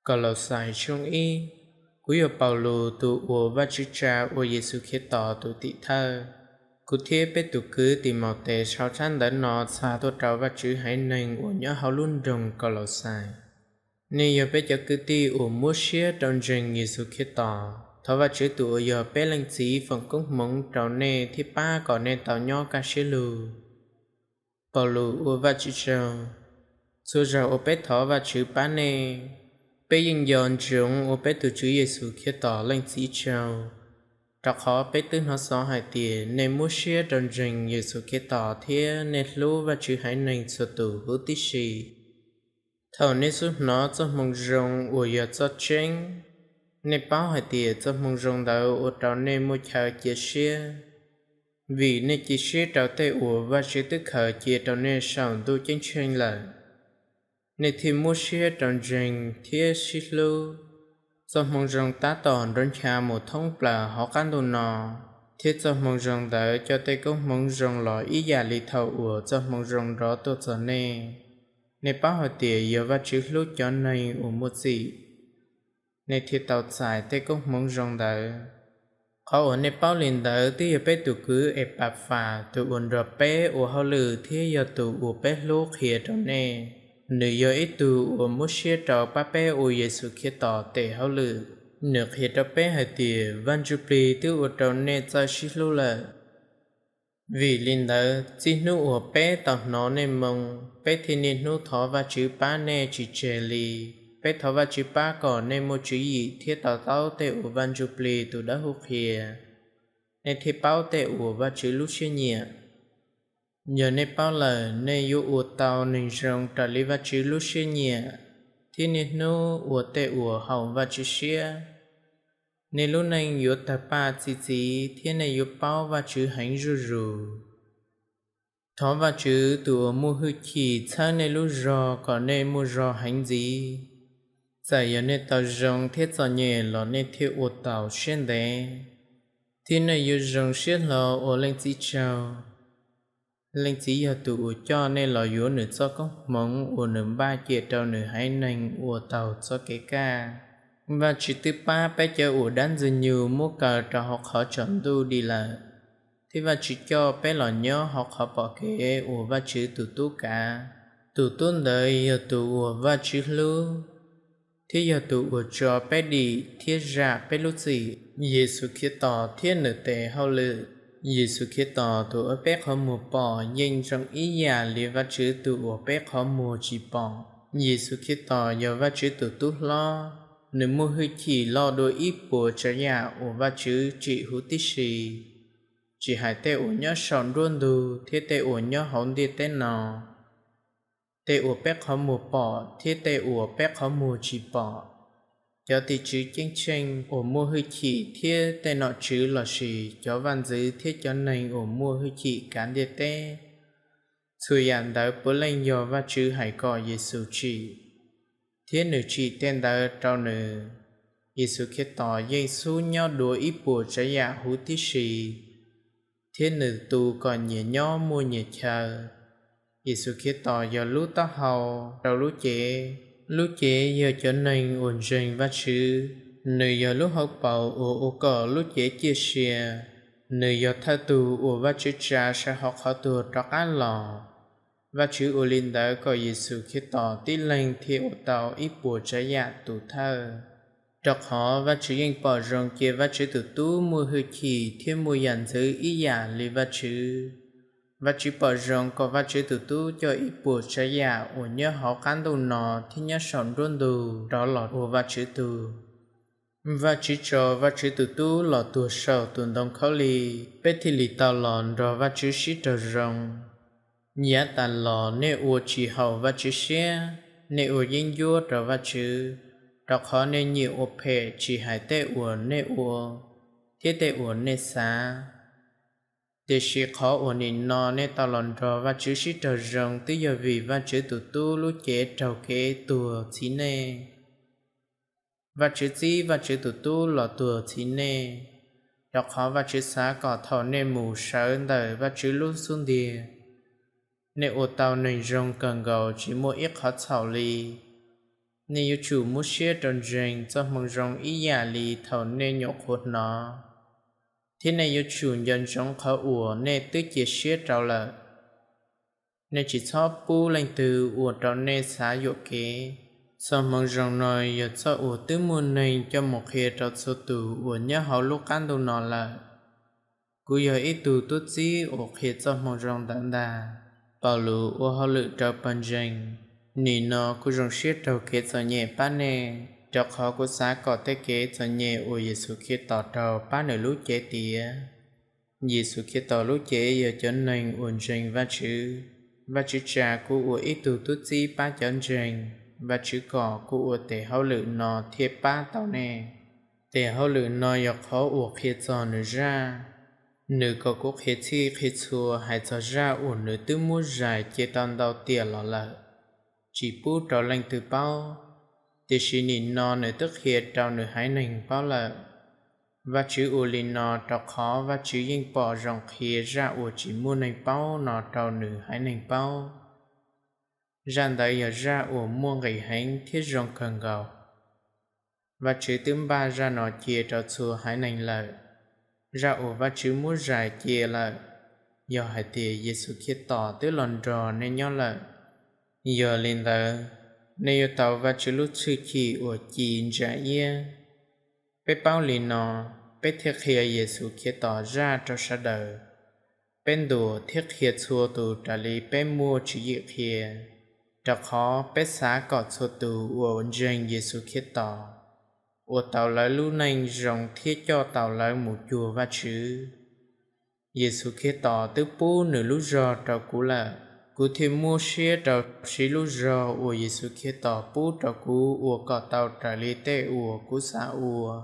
Kaulauxais tshooj ib. Kuv yog Paulus tus uas Vajtswv tsa ua Yexus Khetos tus tim thawj. Kuv thiab peb tus kwv Timautes sau tsab ntawv no txhais tuaj rau Vajtswv haiv neeg uas nyob hauv lub nroog Kaulauxais. Nej yog peb cov kwv tij uas muab siab rau ntseeg Yexus Khetos. Thov Vajtswv tus uas yog peb Leej Txiv foom koob hmoov rau nej thiab pab kom nej tau nyob kaj siab lug. Paulus ua Vajtswv tsaug. Txhua zaug uas peb thov Vajtswv pab nej, peb yeej nco ntsoov ua peb tus Tswv Yexus Khetos Leej Txiv tsaug, rau qhov peb twb hnov xov hais tias nej muab siab rau ntseeg Yexus Khetos thiab nej hlub Vajtswv haiv neeg txhua tus huv tib si. Thaum nej xub hnov txoj moo zoo uas yog txoj tseeb, nej paub hais tias txoj moo zoo ntawd ua rau nej muaj chaw cia siab, vim nej cia siab rau tej uas Vajtswv twb khaws cia rau nej saum ntuj ceeb tsheej lawm, nej thiaj muab siab rau ntseeg thiab sib hlub. Txoj moo zoo tab tom nrov ncha mus thoob plaws hauv qab ntuj no, thiab txoj moo zoo ntawd coj tej koob hmoov zoo los ib yam li thaum uas txoj moo zoo nrov tuaj txog nej. Nej paub hais tias yog Vajtswv hlub cov neeg uas muaj txim, nej thiaj tau txais tej koob hmoov zoo ntawd. Qhov uas nej paub li ntawd twb yog peb tus kwv Epafas tus uas nrog peb ua hauj lwm thiab yog tus uas peb hlub qhia rau nej. Nws yog ib tug uas muab siab rau pab peb ua Yexus Khetos tes hauj lwm. Nws qhia rau peb hais tias Vaj Ntsujplig twb ua rau nej txawj sib hlub lawm. Vim li ntawd, txij hnub uas peb tau hnov nej moo, peb thiaj niaj hnub thov Vajtswv pab nej tsis tseg li. Peb thov Vajtswv pab kom nej muaj tswv yim thiab to taub tej uas Vaj Ntsujplig tus Dawbhuv qhia. Nej thiaj paub tej uas Vajtswv lub siab nyiam. Yog nej paub lawm, nej yuav ua tau neeg zoo raws li Vajtswv lub siab nyiam, thiab niaj hnub ua tej uas haum Vajtswv siab. Nej lub neej yuav tawg paj txi txiv thiab nej yuav paub Vajtswv heev zuj zus. Thov Vajtswv tus uas muaj hwj chim txhawb nej lub zog kom nej muaj zog heev ntxiv. Txawm yog nej tau zoo thiab txom nyem los nej thiaj ua taus siab ntev, thiab nej yuav zoo siab hlo ua Leej Txiv tsaug. Leej Txiv yog tus uas coj nej los yuav nws txoj koob hmoov uas nws npaj cia rau nws haiv neeg uas taug txoj kev kaj. Vajtswv twb pab peb cov uas dab Ntxwg nyoog muab kaw rau hauv qhov tsaus ntuj dim lawm, thiab Vajtswv coj peb los nyob hauv qhov pom kev uas Vajtswv tus Tub kav. Tus Tub ntawd yog tus uas Vajtswv hlub, thiab yog tus uas tso peb dim thiab zam peb lub txim. Yexus Khetos thiab nws tes hauj lwm. Yexus Khetos tus uas peb qhov muag pom yeej zoo ib yam li Vajtswv tus uas peb qhov muag tsis pom. Yexus Khetos yog Vajtswv tus Tub hlob, nws muaj hwj chim loj dua ib puas tsav yam uas Vajtswv tsim huv tib si, tsis hais tej uas nyob saum nruab ntug thiab tej uas nyob hauv ntiaj teb no, tej uas peb qhov muag pom thiab tej uas peb qhov muag tsis pom. Cov tim tswv ceeb tsheej uas muaj hwj chim thiab tej nom tswv lossis cov vaj ntxwv thiab cov neeg uas muaj hwj chim kav ntiaj teb, txhua yam ntawd puav leej yog Vajtswv hais kom Yexus tsim, thiab nws tsim tej ntawd rau nws. Yexus Khetos yeej xub nyob dua ib puas tsav yam huv tib si, thiab nws tu kom nyias nyob muaj nyias chaw. Yexus Khetos yog lub taub hau rau lub cev. Lub cev yog cov neeg uas ntseeg Vajtswv. Nws yog lub hauv paus uas ua kom lub cev ciaj sia. Nws yog thawj tug uas Vajtswv tsa sawv hauv qhov tuag rov qab los. Vajtswv ua li ntawd kom Yexus Khetos tib leeg thiaj ua tau ib puas tsav yam tus thawj. Rau qhov Vajtswv yeej pom zoo cia Vajtswv tus Tub muaj hwj chim thiab muaj yam ntxwv ib yam li Vajtswv. Vajtswv pom zoo kom Vajtswv tus Tub coj ib puas tsav yam uas nyob hauv qab ntuj no thiab nyob saum nruab ntug rov los ua Vajtswv tug. Vajtswv tso Vajtswv tus Tub los tuag saum tus ntoo khaub lig, peb thiaj li tau los nrog Vajtswv sib raug zoo. Yav tas los nej ua tsis haum Vajtswv siab, nej ua yeeb ncuab rau Vajtswv, rau qhov nej nyiam ua phem tsis hais tej uas nej ua thiab tej uas nej xav. Tiam sis qhov uas nim no nej tau los nrog Vajtswv sib raug zoo twb yog vim Vajtswv tus Tub lub cev raug kev tuag txhiv nej. Vajtswv txib Vajtswv tus Tub los tuag txhiv nej, rau qhov Vajtswv xav kom thaum nej mus sawv ntawm Vajtswv lub xub ntiag, nej ua tau neeg zoo kawg nkaus tsis muaj ib qhov txhaum li. Nej yuav tsum muab siab rau ntseeg txoj moo zoo ib yam li thaum nej nyuam qhuav hnov, thiab nej yuav tsum nco ntsoov qhov uas nej twb cia siab rau lawm. Nej tsis txhob pub leej twg ua rau nej xav yuam kev. Txoj moo zoo no yog txoj uas twb muaj neeg coj mus qhia rau txhua tus uas nyob hauv lub qab ntuj no lawm. Kuv yog ib tug tub txib uas qhia txoj moo zoo ntawd ntag. Paulus ua hauj lwm rau pawg ntseeg. Nim no kuv zoo siab raug kev txom nyem pab nej, rau qhov kuv xav kom tej kev txom nyem uas Yexus Khetos raug pab nws lub cev tiav. Yexus Khetos lub cev yog cov neeg uas ntseeg Vajtswv. Vajtswv tsa kuv ua ib tug tub txib pab cov ntseeg. Vajtswv kom kuv ua tes hauj lwm no thiaj pab tau nej. Tes hauj lwm no yog qhov uas qhia txog nws zaj. Nws kom kuv qhia txhij qhia txhua hais txog zaj uas nws twb muab zais cia tau ntau tiam los lawm, tsis pub rau leej twg paub, tiam sis nim no nws twb qhia rau nws haiv neeg paub lawm. Vajtswv ua li no rau qhov Vajtswv yeej pom zoo qhia zaj uas tsis muaj neeg paub no rau nws haiv neeg paub. Zaj ntawd yog zaj uas muaj nqis heev thiab zoo kawg nkaus. Vajtswv twb npaj zaj no cia rau txhua haiv neeg lawm. Zaj uas Vajtswv muab zais cia lawm yog hais tias Yexus Khetos twb los nrog nej nyob lawm. Yog li ntawd, nej yuav tau Vajtswv lub hwj chim uas ci ntsa iab. Peb paub li no, peb thiaj qhia Yexus Khetos zaj rau sawv daws. Peb ntuas thiab qhia txhua tus raws li peb muaj tswv yim qhia, rau qhov peb xav kom txhua tus uas ntseeg Yexus Khetos ua tau lawv lub neej zoo thiab coj tau lawv mus cuag Vajtswv. Yexus Khetos twb pub nws lub zog rau kuv lawm, kuv thiaj muab siab rau siv lub zog uas Yexus Khetos pub rau kuv ua kom tau raws li tej uas kuv xav ua.